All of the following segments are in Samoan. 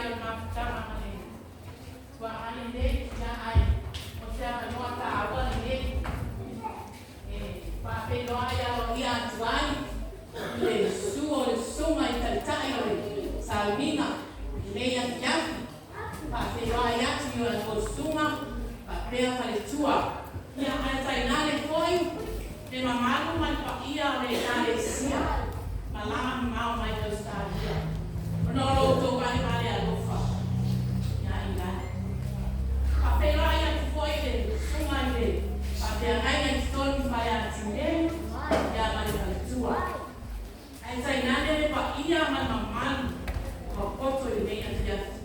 ai o le mafutaga ma le tua'a lenei, ia ae o se avanoa tāua lenei e faafeiloai aloaia atu ai i le susu o le susuga i Taitai o le Sauniga i lenei afiafi. Faafeiloai atu i a outou susuga faapea faletua. Ia ae tainane foi le mamalu ma le paia o le Ekalesia malaga mamao mai Ausetalia ona o lo outou valevale alofa ia Ilani. Faafeiloai atu foi i le susuga i le faafeagaiga i totonu i Faleatine ia ma le faletua. Ae tainane le paia ma le mamalu ua poto i lenei afiafi.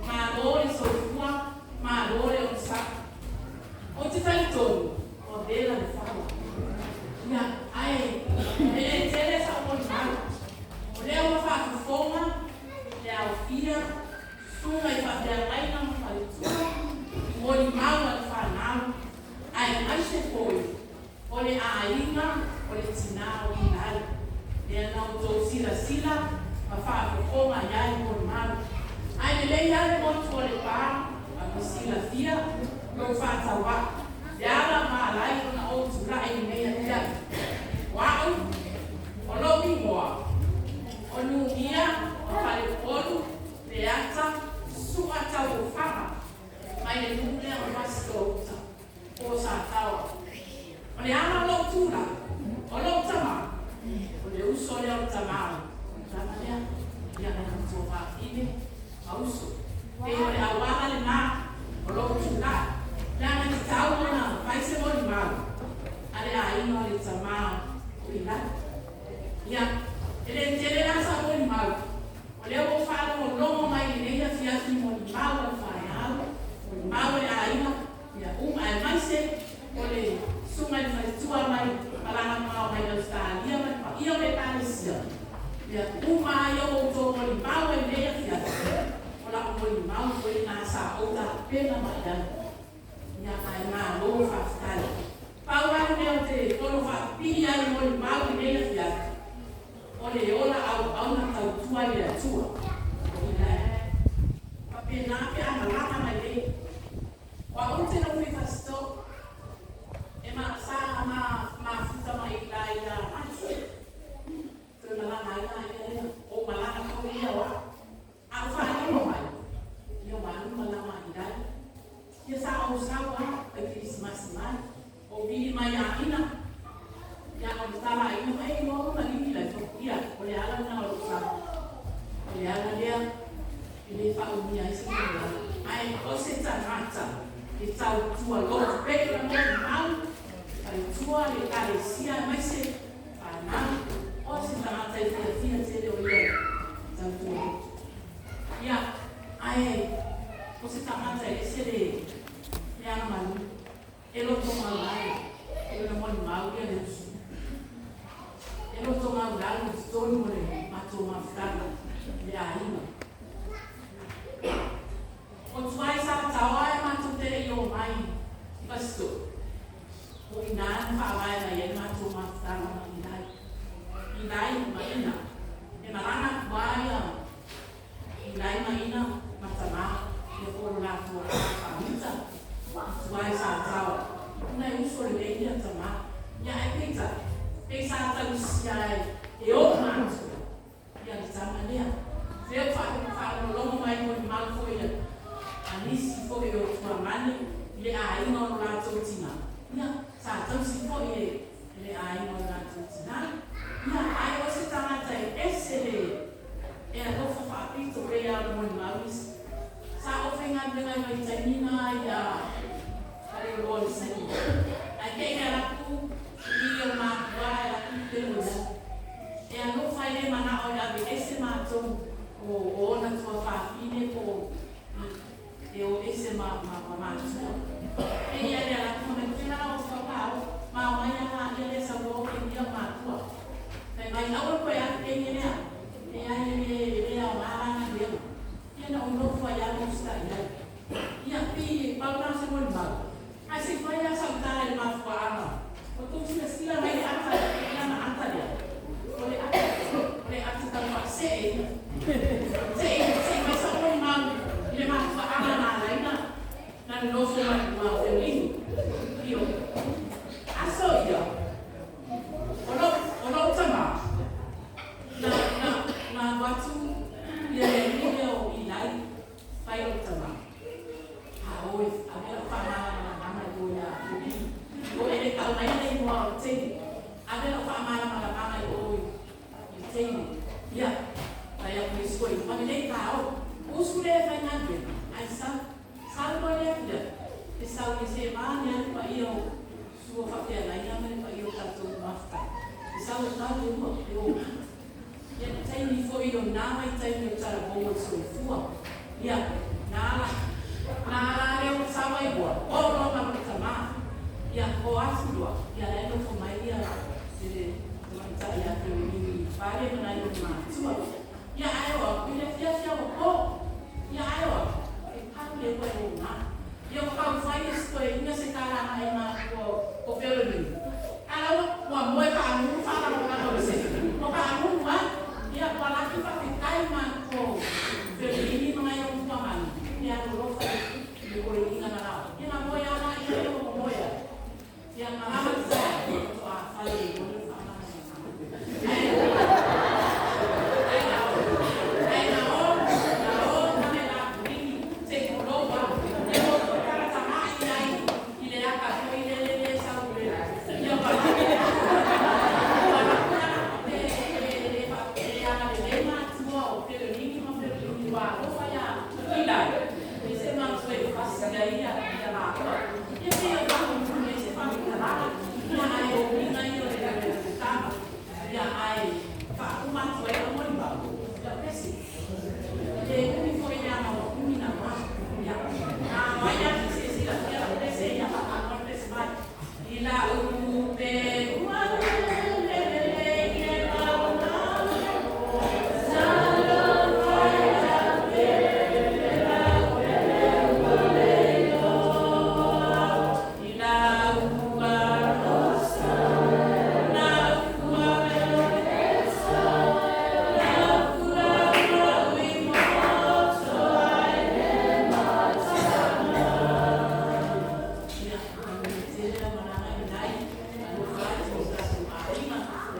Malo le soifua, malo le onosai. Ou te talitonu ua vela le fala. Ia, ae e le tele sa'u molimau. O lea ua faafofoga le aofia susuga i faafeagaiga ma faletua i molimau a le fanau, aemaise foi o le aiga o le tinā o Ilai, lea na outou silasila ma faafofoga i ai molimau. Ae lelei lava le motu o Lepa ma silafia lou faatauaa, le ala ma ala ai ona ou tulai i lenei afiafi. O a'u, o lou igoa, o Nugia Falepolu Leata Su'a Tauofaga mai le nuu lea o Fasitoo-uta po o Sataoa. O le ala o lou tulai, o lou tamā, o le uso lea o le tamā o le tama lea, ia o le tuafafine ma uso. Pei o le auala lenā o lou tulai, leaga e tatau ona fai se molimau a le aiga o le tamā o Ilai. Ia, e le tele la sau molimau, o lea ua ou faalogologo mai i lenei afiafi i molimau a le fanau, molimau a le aiga, ia uma, aemaise o le susuga i le faletua mai malaga mamao mai Ausetalia ma le paia o le Ekalesia, ia uma ai ua outou molimau ai i lenei afiafi, o lau molimau foi lenā sa ou tapena mai ai. Ia, ae malo faafetai. Pau lava le mea ou te fono faapipii ai i molimau i lenei afiafi, o le ola auauna tautua i le Atua o Ilai. Faapena pe a malaga mai nei. O a'u ou te nofo i Fasitoo, e ma, sa ma mafuta ma Ilai ia Mati. Toe malaga ai laia lea, ou malaga foi ia o a'u. A ou faalilo mai, ia ua alu malama a Ilai. Ia sa ou sau lava fai kerisimasi mai, ou vili mai aiga, ia o le tala a aiga, e iloa ua maligi lai fo. Ia, o le ala lena o lou sau. O le ala lea e le faaumia ai se molimau. Ae o se tagata e tautua lotu, pei ona molimau faletua le Ekalesia aemaise fanau, o se tagata e fiafia tele o ia e tautua lotu. Ia, ae o se tagata e ese le le agamalu, e loto maulalo, pei ona molimau ia le uso. E loto maulalo i totonu o le matou mafutaga i le aiga. O tuai sa taoa e matou te le i o mai i Fasitoo, o i ina na faavae mai ai le matou mafutaga ma Ilai. Ilai ma Ina, e malaga atu lava ia Ilai ma Ina ma Tamā, ia po o lo latou a'aha faamita i tua i Sataoa, ona e uso lelei ia Tamā. Ia ae peitai, pei sa tausia e e o'u matua ia le tama lea. Lea ua faalogologo mai molimau foi a nisi foi o tuamani i le aiga o lo latou tinā, ia sa tausi foi e le aiga o le latou tinā. Ia ae o se tagata e ese le e alofa faapito pei lava ona molimau isi. Sa ou faigaluega i vaitaimi na ia Faleoloa i Saina. Ae te i alu atu i o matua ae alu atu pelo i ai. E alofa e le manao e ave ese matou o ona tuafafine po o e o ese ma ma matua. E ia le alu atu ma mai tena o whakao, ma mai ana ia le sa o ke ia matua. Fai mai aua koe alu ke ia lea. E ai e le le ao ngā lana lea. Ia na ou nofo ai lava usitai ai. Ia, pei e pau lena o se molimau. Ae se i fai lava sau tala i le mafuaaga o tou silasila mai i le ata, i lana ata lea. O le ata, o le ata tau faasee ia. Se i, se i fai sau molimau. Na nofo mai ma Felini. Io. Aso ia. O lou tama. Na alu atu ia le alii lea o Ilai fai lou tama. A oi, avea lau faamalamalamaga i o ia Felini. O e le taunaina le igoa o le teine. Avea lau faamalamalamaga i o i le teine. Ia, fai atu le isi toeaina, ua lelei taeao. Usu lea e faigaluega, ae sau. Sau loa i le afiafi, e sau i se va ane ai le paia o sua faafeagaiga ma le paia o tatou mafuta. E sau e tau le ua, e o. Ia, le taimi foi o na vaitaimi o talavou o le soifua. Ia, na ala, na ala lea ua sau ai ua, o loa ma lou tama. Ia, o atu loa, ia la e nofo mai ia le tamaitai ia Feolini i le fale ma nai ona matua. Ia, ae o atu i le afiafi ua po. Ia, ae o atu, e pau le ua e oga. Ia, ua taumafai e si toeaina se tala agai i matua o Feolini. Ae la ua moe paagulu faalagolago i le sefe. Ua paagulu lava. Ia, ua alu atu faafetai matua o Feolini ma nai ona tuamanu i le alolofa i le toeaina na lao. Ia, na moe lava laia ia ua momoe ai. Ia, malama le taeao, faatoa fai ai loa le faamalamalamaga. Ae na o, ae na o, na o ma le lapulini, se i tulou lava. Ia ua toe tagatagai ai i le ata foi lele lea e sau i le, ia ua ua alu atu le le le agalelei matua o Felelini ma Felelini ua alofa ia Ilai, e se matua e fasi ai ia laua. Ia pei o faamolemole ai se faamatalaga, ia ae o uiga ia o le tama. Ia ae faauma atu ai lau molimau, ia Pese. E le umi foi leaga ua umi na ma. Ia, a o ai lava se silafia lau Pese, ia faatanoa le pese mai. I lau pe ua lelelele i le maumau. I lau alosa na ua lau i moto ai le matana. Ia, manuia tele lau malaga i nai, alofa atu i o tatou aiga,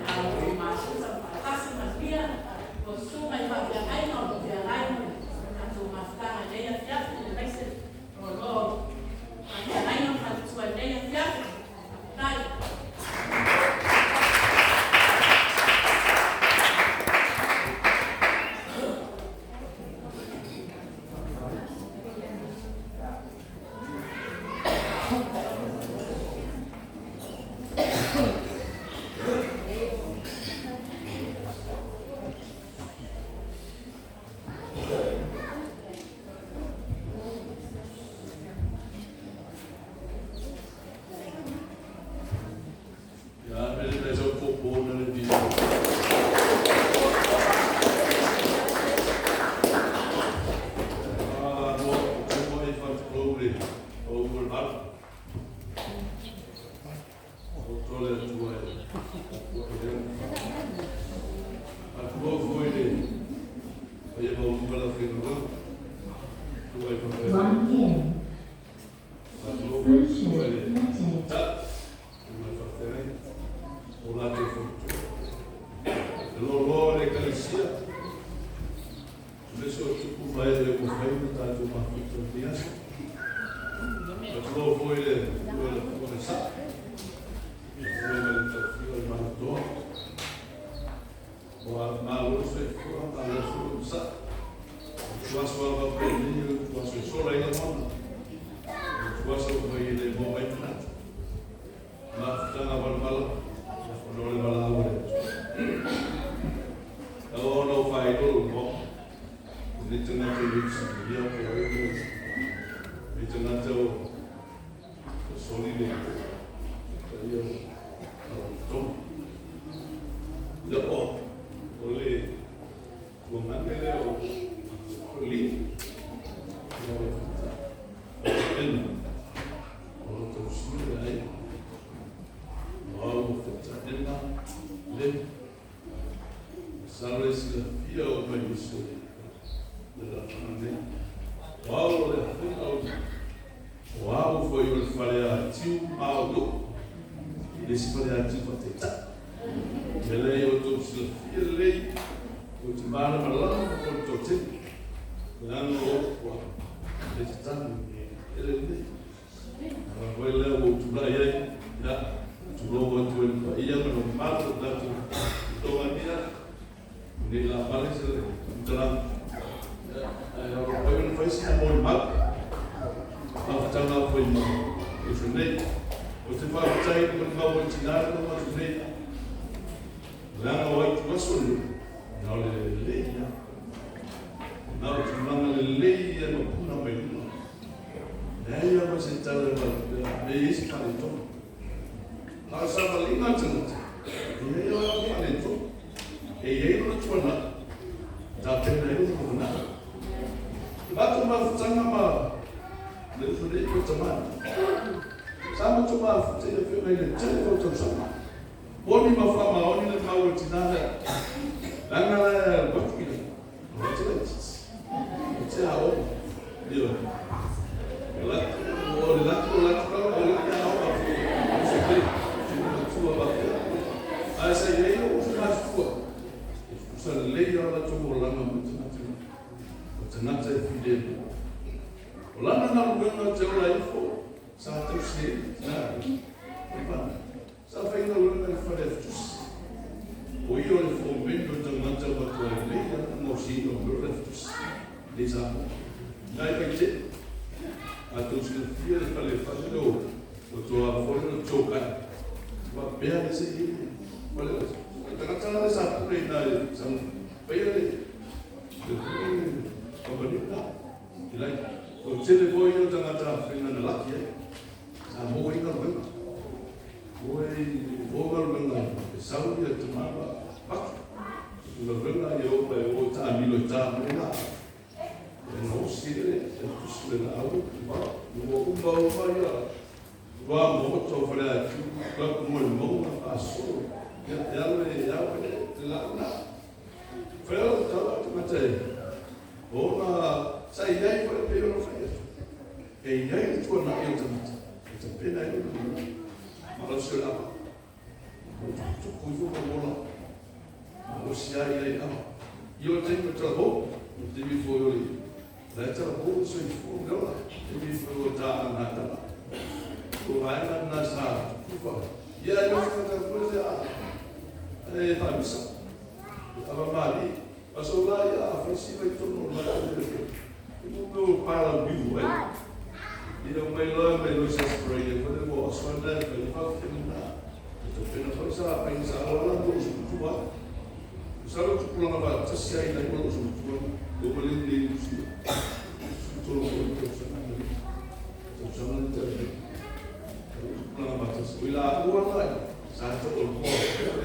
a o outou mafuta ma faatasi manuia, o susuga i faafeagaiga o lo o feagai ma le tatou mafutaga i lenei afiafi, aemaise o lo o faafeagaiga ma faletua i lenei afiafi. Faafetai. Ia ave le mea sau popo na le vili. Ah, no, o mai fa le o mo le val. O tole atu ai. O le a tu foi le ai ma o la fenga. Tu ai fa. 王燕 A tu foi Bluetooth le connected. ta. Tu mai fa fere. O la te fo. E lo lo le kalisia. Le so tupu mai le mo fai na tātou mafuta o te aso. A tu foi le le o le sa. O le le tawhio le manatoa. O a malo se fua, malo se sa. O tuaso a pe ni, o tuaso e sola i la mona. O tuaso mai le mo mai tanata. Mafutanga valvala, o no le vala au le. O no whai lolo mo. Le tangata i le ia o o le tangata o soli le ta ia o tomo. Ia o o le tua mane le o o li. Ia o le fata. O ena. O lo tau siu le ai. O au mo fata ena le. Salo e sila fia o mai uso le la whanga nei. O au o le hawhenga o O au foi o le faleatiu ma o nuu i le isi faleatiu faataitai. O le mea lea ia outou silafia lelei, ou te malamalama ma le toatele, leaga o upu a le tatanu e lelei. Ala foi lea ua ou tulai ai, ia, tulou atu ai le paia ma le mamalu o le tatou Togania, nei la vale se faamatalaga, ae alo foi ona fai sina molimau. Faafetaga foi ma uso nei. Ou te faafetai i le molimau a le tina le nuu atu nei, leaga o ai tuaso nei, na o le lelei lava. Na o tulaga lelei ia ma puna mai luga. Leai lava se tala e faapea, e i ai se faaletonu. A o le savaliga a le tagata, e i ai lava faaletonu. E i ai lona tuanai, e tapena ai lona lumanai. I matou mafutaga ma le uso nei po o Tamani, sa matou mafuta i afioga i le tele o tausaga. Moni ma faamaoni le mau a le tina lea, leaga la e alu atu i lalo, o atu laitiiti, o te aoga. Ioe. O le latou lava, o le aoga foi o uso nei, si matua faapea. Ae sa i ai lou uso matutua, e tutusa lelei lava latou olaga ma tagata nei. O tagata e filemu. O lana galuega ou te ola ifo, sa tausi ai le tina lea. Sa faigaluega i le fale afitusi. O ia o le foreman o tagata matua lelei lava le gaosiina o mea o le afitusi nei i Samoa. Na e faitele. A tou silafia le fale fale lea o Toafono le Jokai. Faapea le se i fale o le tagata la le sa pule i ina i sa faia le le kamupani lena. I like. O tele foi ia o tagata faiga na laki ai. Sa maua ai galuega. Oi, o galuega e sau ia tama ma paki. O galuega ia o e o taamilo i ta mai la. E gaosi e le tusi le laau ma ua uma uma ia ua moto o fale atu la ku mo le maunga faasolo. Ia e alu e au e le lau na. Fai o tala tagata e ona sa i ai foi pei ona fai atu. E i ai le tuanai o tagata e tapena ai lona lumanai. Malosi o le ava. Ua tukutuku ifo ma ola. Malosi ai ai ava. I o taimi o tala hou, o taimi foi o le la e tala hou le soifua ma le ola. Taimi foi o ta ngā tala. O vaega na sa tutufa. Ia e lofi ka tala foi se a e whamisa. Ava mali. Aso la ia a whaisi mai tonu o la o le fe. I mo mea o pala miu ai. Ia mai loa mai loa sa spray e fale mo aso ana e fai whawhina na. E te pena whai sa pai sa ala la mo usu kutua. Sa lo tupulanga wa tasi ai na mo usu kutua.